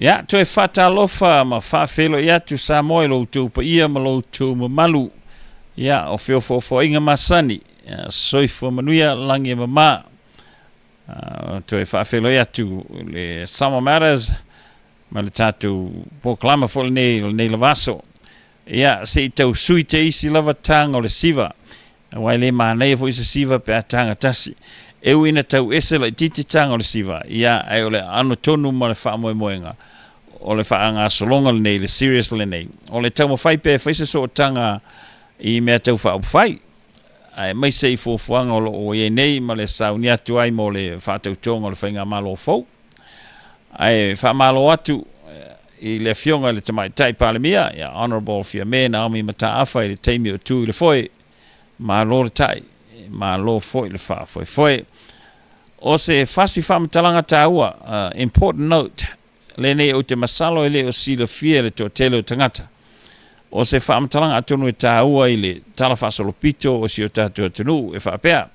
Ia, toe faatalofa ma faafeiloai atu Samoa i lo outou paia ma lo outou mamalu. Ia, o feofoofoaiga masani, ia, soifua manuia, lagi e mama. Toe faafeiloai atu le Samoa Matters ma le tatou polokalama foi lenei o lenei lava aso. Ia, se i tau sui te isi lava taga o le siva, aua e le manaia foi se siva pe a taga tasi. E ui ina tau ese laitiiti taga o le siva, ia, ae o le aano tonu ma le faamoemoega o le faagasologa lenei, le series lenei, o le taumafai pea e fai se sootaga i mea tau faaupufai, aemaise i fuafuaga o lo o i ai nei ma le sauni atu ai mo le faatautoga o le faigamalo fou. Ae faamalo atu i le Afioga i le Tamaitai Palemia, ia Honourable Fiame Naomi Mataafa i le taimi o tu i le foe. Malo le tai, malo foi le faafoefoe. O se fasi faamatalaga taua, important note, lenei ou te masalo e le o silafia e le toatele o tagata. O se faamatalaga atonu e taua i le tala faasolopito o si o tatou atunuu e faapea,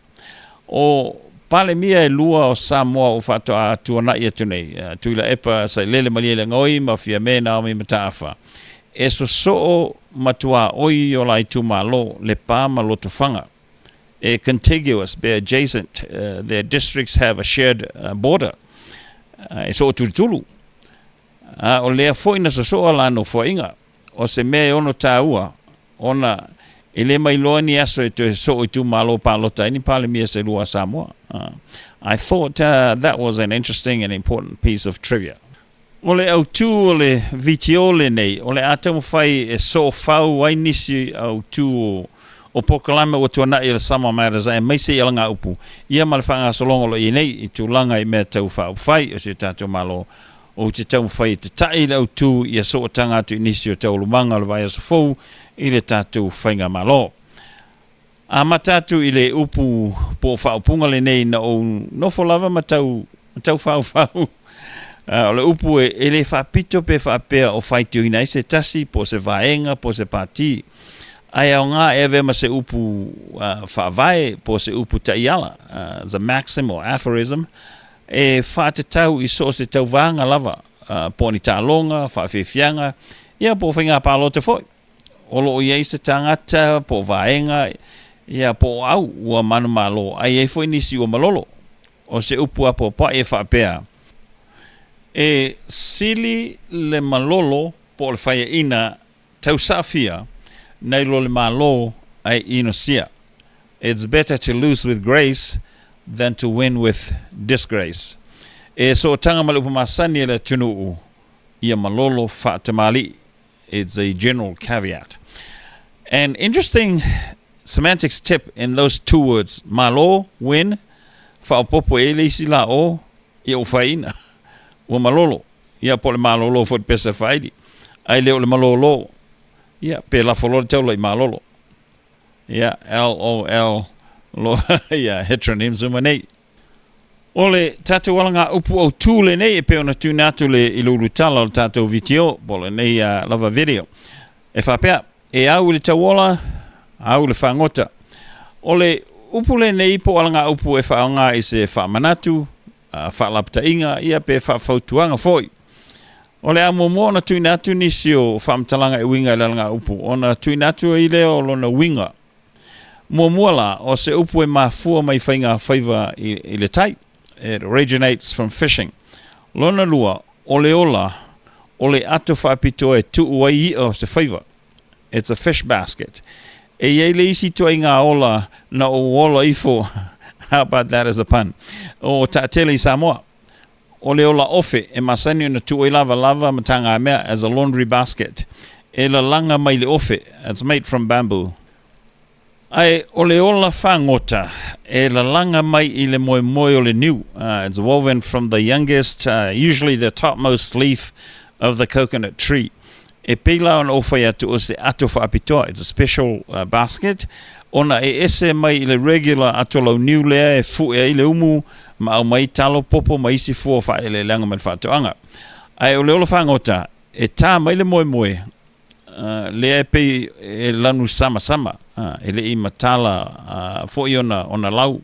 o Palemia e lua o Samoa ua faatoa tuanai atu nei, Tuilaepa Sailele Malielegaoi ma Fiame Naomi Mataafa, e sosoo ma tuaoi i o la itumalo, Lepa ma Lotofaga. E contiguous pe adjacent, their districts have a shared border, e sootulutulu. A o lea foi na sosoo la nofoaiga. O se mea e ono taua, ona e le mailoa ni aso e toe sosoo itumalo palota ai ni Palemia se lua a Samoa. I thought that was an interesting and important piece of trivia. O le autū o le VTO lenei, o le a taumafai e soofau ai nisi autū o polokalame ua tuanai e le Samoa Matters aemaise i alagaupu, ia ma le faagasologa o lo o i ai nei i tulaga i mea tau faaupufai o si o tatou Malo. Ou te taumafai e tata'i le autū ia sootaga atu i nisi o taualumaga o le vaiaso fou i le tatou faigamalo. Amata atu i le upu po o faaupuga lenei na ou nofo lava ma tau ma tau faufau. O le upu e le faapito pe faapea o faitioina ai se tasi po o se vaega po o se pati, ae aoga e avea ma se upu faavae po o se upu taiala, the maxim or aphorism, e faatatau i so o se tauvaga lava, po o ni taaloga, faafiafiaga, ia po o faiga palota foi. O lo o i ai se tagata po o vaega, ia po o au ua manumalo, ae i ai foi nisi ua malolo. O se upu apoapoai e faapea, E sili le malolo po o le faiaina tausaafia nai lo le malo ae inosia. It's better to lose with grace than to win with disgrace. E sootaga ma le upu masani a le atunuu, ia malolo faatamalii. It's a general caveat. An interesting semantics tip in those two words, malo, win, faaopoopo i ai le isi la o, ia ua faiaina, ua malolo, ia po o le malolo foi le pesa e faaili, ae le o le malolo, ia pe lafo loa le taula i malolo. Ia, LOL, lo, ia, heteronyms uma nei. O le tatou alagaupu autū lenei e pei ona tuuina atu le i le ulutala o le tatou VTO, po o lenei lava video. E faapea, e au i le tauola, au i le fagota. O le upu lenei po o alagaupu e faaaoga i se faamanatu, faalapataiga, ia pe faafautuaga foi. O le a muamua ona tuuina atu nisi o faamatalaga e uiga i le alagaupu, ona tuuina atu ai lea o lona uiga. Muamua la, o se upu e mafua mai faiga faiva i le tai. It originates from fishing. Lona lua, o le ola, o le ato faapitoa e tuu ai i'a o se faiva. It's a fish basket. E i ai le isi ituaiga ola na ou ola ifo, how about that as a pun, o taatele i Samoa. O le ola ofe e masani ona tuu ai lavalava ma tagamea as a laundry basket. E lalaga mai le ofe, it's made from bamboo. Ae o le ola fagota e lalaga mai i le moemoe o le niu, it's woven from the youngest, usually the topmost leaf of the coconut tree. E pei la ona ou fai atu o se ato faapitoa, it's a special basket, ona e ese mai i le regular ato launiu lea e fue ai le umu ma aumai talo, popo ma isi fua o faaeleeleaga mai le faatoaga. Ae o le ola fagota, e tā mai le moemoe lea e pei e lanu samasama, e le i matala foi ona lau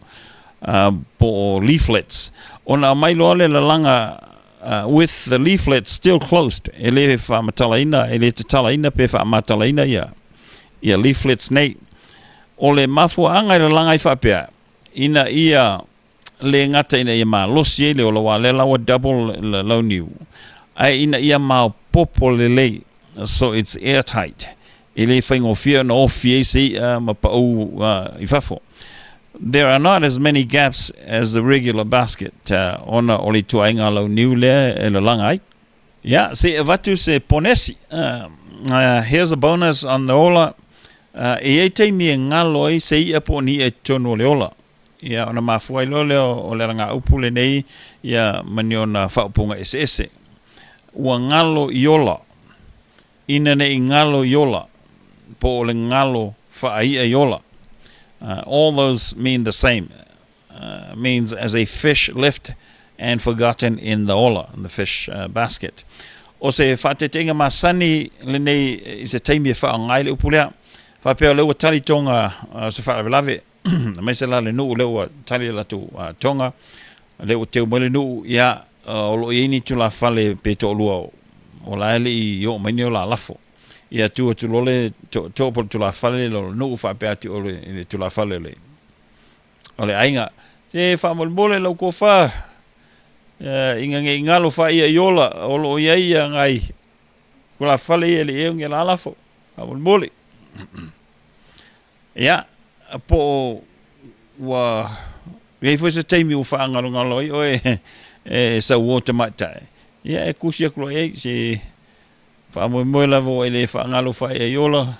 po o leaflets. Ona aumai loa le lalaga with the leaflets still closed, e le faamatalaina, e le tatalaina pe faamatalaina ia, ia leaflets nei. O le mafuaaga e lalaga ai faapea, ina ia le gata ina ia malosi ai le ola, aua o lea la ua double le launiu, ae ina ia maopoopo lelei, so it's airtight, e le faigofie ona ofi ai se i'a ma pau i fafo. There are not as many gaps as the regular basket, ona o le ituaiga launiu lea e lalaga ai. Ia, se i avatu se ponesi. Here's a bonus on the ola. E i ai taimi e galo ai se i'a po o ni i'a i totonu o le ola. Ia, ona mafua ai loa lea o le alagaupu lenei, ia, ma ni ona faaupuga eseese. Ua galo i ola, ina ne i galo i ola, po o le galo faai'a i ola. All those mean the same. Means as a fish left and forgotten in the ola, in the fish basket. O se faateteina masani lenei i se taimi e faaaoga ai le upu lea. Faapea o lea ua tali toga o se faalavelave, aemaise la le nuu lea ua tali le latou toga, lea ua teu mai le nuu, ia, o lo o i ai ni tulafale pe toalua o la e le i oo mai ni o la lafo. Ia tu atu loa le tootoo po o le tulafale o le nuu faapea atu i le tulafale o le aiga. Se faamolemole lau tofa, ina ne i galo faaia i ola, o lo o i ai ia nai tulafale ia e le i au ni la lafo, faamolemole. Ia, po o ua i ai foi se taimi ua faagalogalo ai oe e sau uo tamaitai, ia e tusi atu loa i ai, se faamoemoe lava ua e le faagalo faaia i ola,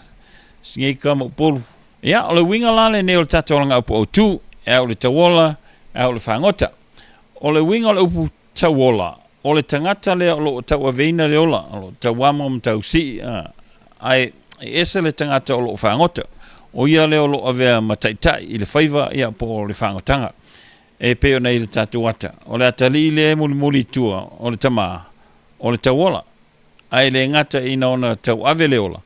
si nei tama Upolu. Ia, o le uiga la lenei o le tatou alagaupu autu, e au i le tauola, e au i le fagota. O le uiga o le upu tauola, o le tagata lea o lo o tauaveina le ola, o lo o tauamo ma tausii, ae ese le tagata o lo o fagota. O ia lea o lo o avea ma taitai i le faiva, ia, po o le fagotaga. E pei ona i le tatou ata. O le atalii lea e mulimuli i tua, o le tamā, o le tauola. Ae le gata ina ona tauave le ola,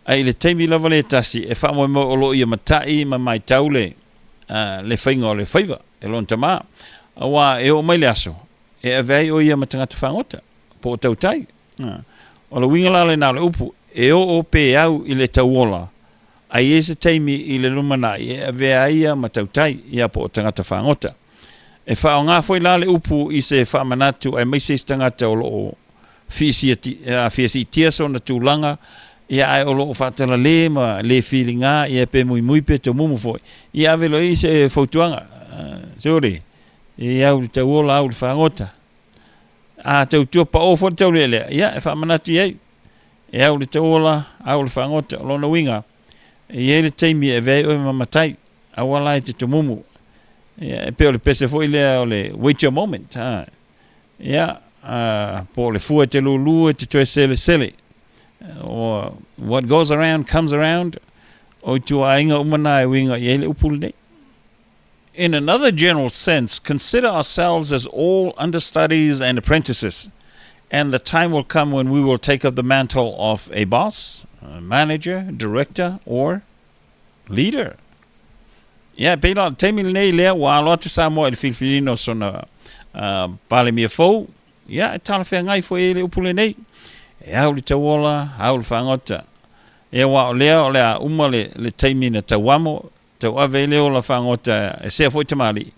ae i le taimi lava lea e tasi e faamoemoe o lo o ia matai ma matau le, le faiga o le faiva e lona tamā. Aua e oo mai le aso e ave ai o ia ma tagata fagota, po o tautai. O le uiga la lena o le upu, e oo pe au i le tauola, ae i ai se taimi i le lumanai e avea ai ia ma tautai, ia po o tagata fagota. E faaaoga foi la le upu i se faamanatu aemaise i se tagata o lo o fia siitia sona tulaga, ia ae o lo o faatalale ma le filiga, ia pe muimui pe tomumu foi, ia ave loa i ai se fautuaga. Sole, e au i le tauola, au i le fagota. A tautua pao foi le taulealea, ia e faamanatu i ai, e au i le tauola, au i le fagota. O lona uiga, e i ai le taimi e avea ai oe ma matai, aua la e te tomumu. Ia, e pei o le pese foi lea o le wait your moment. Ha. Ia, po o le fua e te lūlū e te toe selesele. Or what goes around comes around. O ituaiga uma nā e uiga i ai le upu lenei. In another general sense, consider ourselves as all understudies and apprentices, and the time will come when we will take up the mantle of a boss, a manager, director, or leader. Ia, e pei la o le taimi lenei lea ua alo atu Samoa i le filifiliina o sona Palemia fou, ia, e talafeagai foi ai le upu lenei. E au le tauola, au le fagota. Ia, aua o lea o le a uma le, le taimi na tauamo, tauave ai le ola fagota e sea foi tamalii.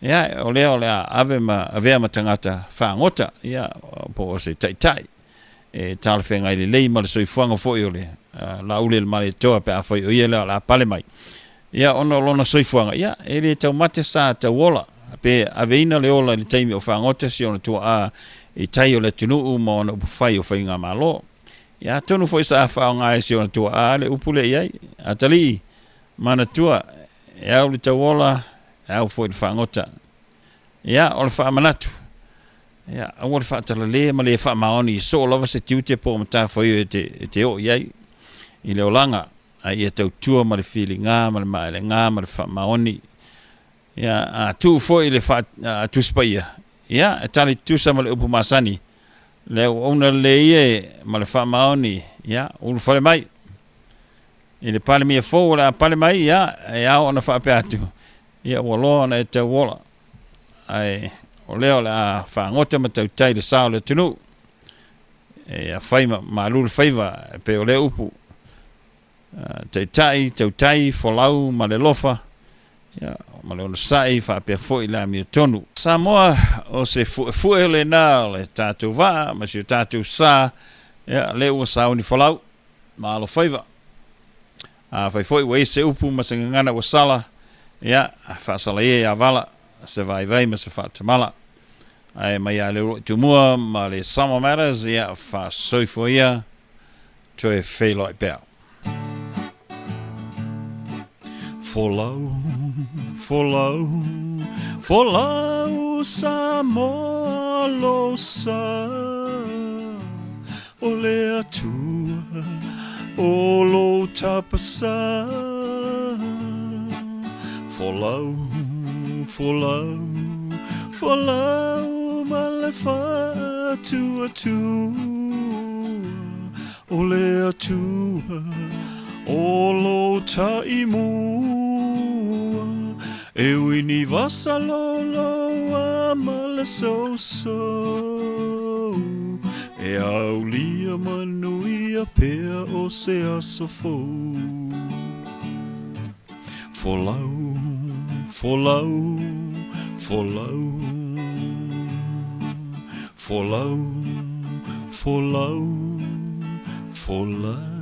Ia, o lea o le a ave ma avea ma tagata fagota, ia, po o se taitai e talafeagai lelei ma le soifuaga foi o le Laaulialemalietoa pe afai o ia lea o le a pale mai. Ia, ona o lona soifuaga, ia, e le taumate sa tauola, pe aveina le ola i le taimi o fagota si ona tuaa i tai o le atunuu ma ona upufai o faigamalo. Ia, atonu foi sa faaaoga e si ona tuaa le upu lea i ai, Atalii, manatua, e au le tauola, e au foi le fagota. Ia, o le faamanatu, ia, aua le faatalale ma le faamaoni i soo lava se tiute po o matafaioi e te, e te oo i ai i le olaga, a ia tautua ma le filiga ma le maelega ma le faamaoni. Ia, a tuu foi le faa, a Tusi Paia, ia, e tali tutusa ma le upu masani, le auauna lelei ia e, ma le faamaoni, ia, ulufale mai. I le Palemia fou o le a pale mai, ia, e ao ona faapea atu, ia, ua loa ona e tauola. Ae o lea o le a fagota ma tautai i le sa o le atunuu. Ia fai ma malu le faiva e pei o lea upu. Taitai, tautai, folau ma le alofa, ia, ma le onosai faapea foi le amiotonu. Samoa, o se fu'efu'e lena o le tatou vaa ma si o tatou sa, ia, lea ua sauni folau ma alofaiva. Afai foi ua i ai se upu ma se gagana ua sala, ia, faasala ia ia vala se vaivai ma se faatamala. Ae mai ia Leuluai Tumua ma le Samoa Matters, ia, faasoifua ia, toe feiloai pea. Folau, folau, folau Samoa lou sa, O le Atua o lou tapasā. Folau, folau, folau ma le faatuatua, O le Atua o lou taimua, E ui ni vasa loloa ma le sousou, E aulia manuia pea o se aso fou. Folau, folau, folau, folau, folau, folau.